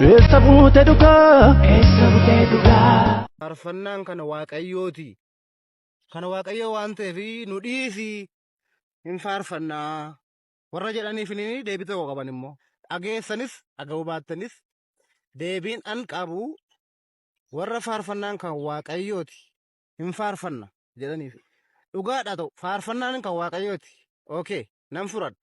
Eessa buute dhugaa? Eessa butee dhugaa? Faarfannaan kana Waaqayyooti. Kana Waaqayyo waan ta'eef nu dhiisi hin faarfannaa. Warra jedhaniif inni deebii tokko qaban immoo. Dhageessanis dhaga'uu baattanis deebiin an qabu warra faarfannaan kan Waaqayyooti hin faarfanna jedhaniif. Dhugaadha ta'u faarfannaan kan Waaqayyooti. Okay, nan furadha.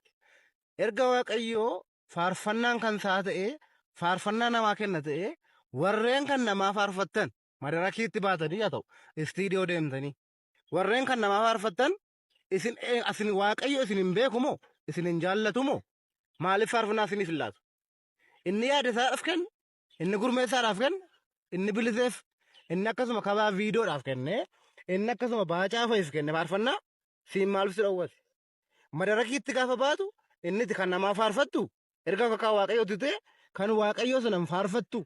Erga Waaqayyoo faarfannaan kan isaa ta'e faarfannaa namaa kenna ta'e warreen kan namaa faarfattan madarakiitti baatanii haa ta'u istiidiyoo deemtanii warreen kan namaa faarfattan isin asin Waaqayyo isin hin beeku moo isin hin jaallatu moo maaliif faarfannaa isiniif hin laatu? Inni yaada isaadhaaf kenne, inni gurmeessaadhaaf kenne, inni biliseef, inni akkasuma kabaa viidiyoodhaaf kenne, inni akkasuma baacaa fa'iif kenne faarfannaa siin maaliif si dhowwate? Madarakiitti gaafa baatu inni itti kan namaa faarfattu erga kakaa Waaqayyootti ta'e kan Waaqayyoo sana hin faarfattu.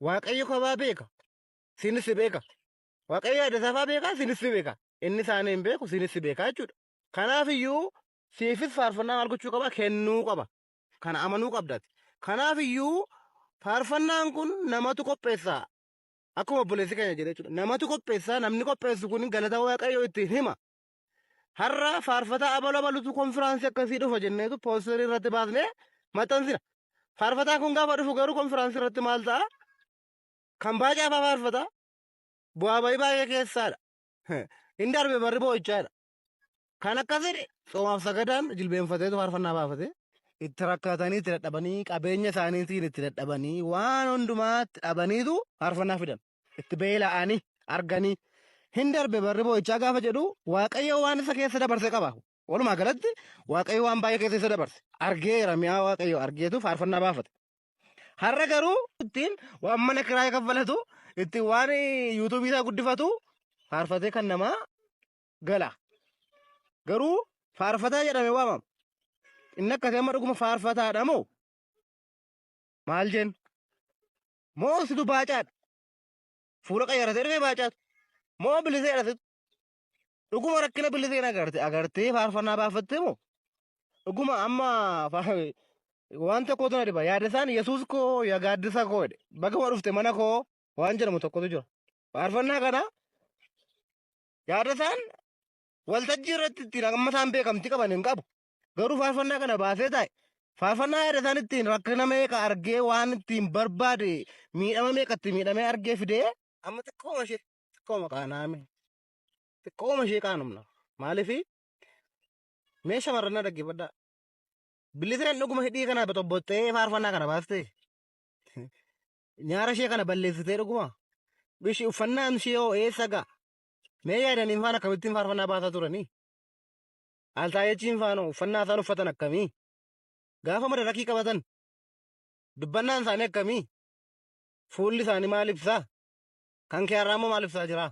Waaqayyo kabaa beeka, siinis si beeka. Waaqayyo yaada isaa faa beeka, siinis si beeka. Inni isaanii hin beeku, siinis si beeka jechuudha. Kanaaf iyyuu siifis faarfannaa maal gochuu qaba? Kennuu qaba. Kana amanuu qabdati. Kanaaf iyyuu faarfannaan kun namatu qopheessa. Akkuma obboleessi keenya jedhe jechuudha. Namatu qopheessa, namni qopheessu kun galata Waaqayyoo ittiin hima. Har'a faarfataa abalu abalutu konfiraansii akkasii dhufa jenneetu poosterii irratti baasnee maxxansina. Faarfataan kun gaafa dhufu garuu konfiraansii irratti maal ta'a? Kan baacaa fa'aa faarfata. Bu'aa bayii baay'ee keessaadha. Hin darbe barri boo'ichaadha. Kan akkas jedhe tsoomaaf sagadaan jilbeenfateetu faarfannaa baafate. Itti rakkatanii itti dadhabanii qabeenya isaaniitiin itti dadhabanii waan hundumaatti dhabaniitu faarfannaa fidan. Itti beela'anii arganii hin darbe barri boo'ichaa gaafa jedhu Waaqayyo waan isa keessa dabarse qaba. Walumaa galatti Waaqayyo waan baay'ee keessa isa dabarse. Argeera mi'aa Waaqayyo argeetu faarfannaa baafate. Har'a garuu ittiin waan mana kiraayii kaffalatu ittiin waan yuutuubii isaa guddifatu faarfatee kan namaa gala. Garuu faarfataa jedhame waamama. Inni akkasii amma dhuguma faarfataadha moo? Maal jennu? Moo situ baacaadha? Fuula qayyaratee dhufee baacaatu. Moo biliseedha situ? Dhuguma rakkina biliseen agarte agartee faarfannaa baafattee moo? Dhuguma amma waan tokkotu na dhiba. Yaada isaan Yesuus koo yaa gaaddisa koo jedhe. Baguma dhufte mana koo waan jedhamu tokkotu jira. Faarfannaa kana yaada isaan waltajjii irratti ittiin amma isaan beekamtii qaban hin qabu. Garuu faarfannaa kana baasee taa'e. Faarfannaa yaada isaan ittiin rakkina meeqa argee waan ittiin barbaade miidhama meeqa itti miidhamee argee fidee amma xiqqooma ishee xiqqooma qaanaame. Xiqqooma ishee qaanumna. Maaliif mee shamarran na dhaggeeffadhaa. Biliseen dhuguma hidhii kana boxobboxxee faarfannaa kana baastee nyaara ishee kana balleessitee dhuguma. Bishi uffannaan ishee hoo eessa ga'a? Mee yaadaniin faana akkamittiin faarfannaa baasaa turanii? Altaayechiin faanoo uffannaa isaan uffatan akkamii? Gaafa madarakii qabatan dubbannaan isaanii akkamii? Fuulli isaanii maal ibsaa? Kan kee har'aa immoo maal ibsaa jira?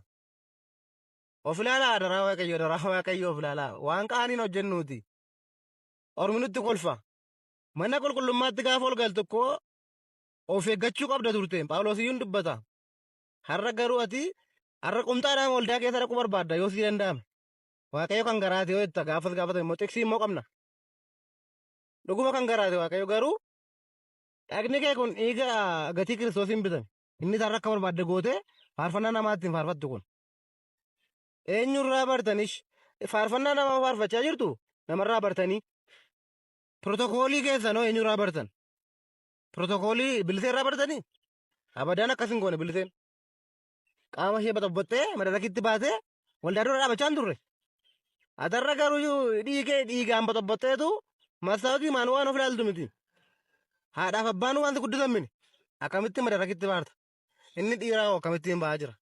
Of ilaalaa adaraa Waaqayyo adaraa Waaqayyo of ilaalaa waan qaaniin hojjennuuti. Ormi nutti kolfa. Mana qulqullummaatti gaafa ol galtu koo of eeggachuu qabda turte. Phaawulos iyyuu hin dubbata. Har'a garuu ati har'a qumxaadhaan waldaa keessa dhaquu barbaadda yoo sii danda'ame. Waaqayyo kan garaati yoo jetta gaafas gaafatan immoo xiqsii immoo qabna. Dhuguma kan garaati Waaqayyo garuu dhagni kee kun dhiiga gatii Kiristoosiin bitame. Inni isaarra akka barbaadde gootee faarfannaa namaa ittiin faarfattu kun. Eenyurraa bartanish faarfannaa namaa faarfachaa jirtu namarraa bartanii. Pirootokoolii keessanoo eenyurraa bartan? Pirootokoolii bilisee irraa bartanii? Abadaan akkas hin goone biliseen. Qaama ishee baxabbaxxee madarakitti baatee waldaa dura dhaabachaa hin turre. Atarra garuu dhiigee dhiigaan baxabbaxxeetu mastaawwatii maan waan of ilaaltu miti. Haadhaaf abbaan waan si guddisan mini. Akkamitti madarakitti baarta? Inni dhiiraa hoo akkamittiin ba'aa jira?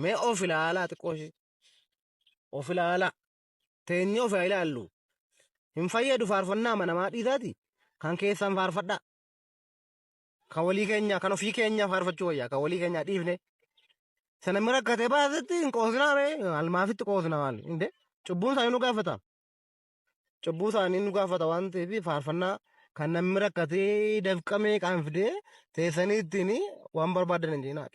Mee of ilaalaa xiqqoo ishee. Of ilaalaa. Teenyee of haa ilaallu. Hin fayyadu faarfannaa amanamaa dhiisaati. Kan keessan faarfadhaa. Kan walii keenyaa kan ofii keenyaa faarfachuu wayyaa kan walii keenyaa dhiifne. Sana mira rakkatee baasetti hin qoosnaa mee almaafitti qoosna maal inde cubbuun isaanii nu gaafata. Cubbuu isaanii nu gaafata waan ta'eef faarfannaa kan namni rakkatee dafqamee qaan fidee teessanii ittiin waan barbaadan hin jeenaa.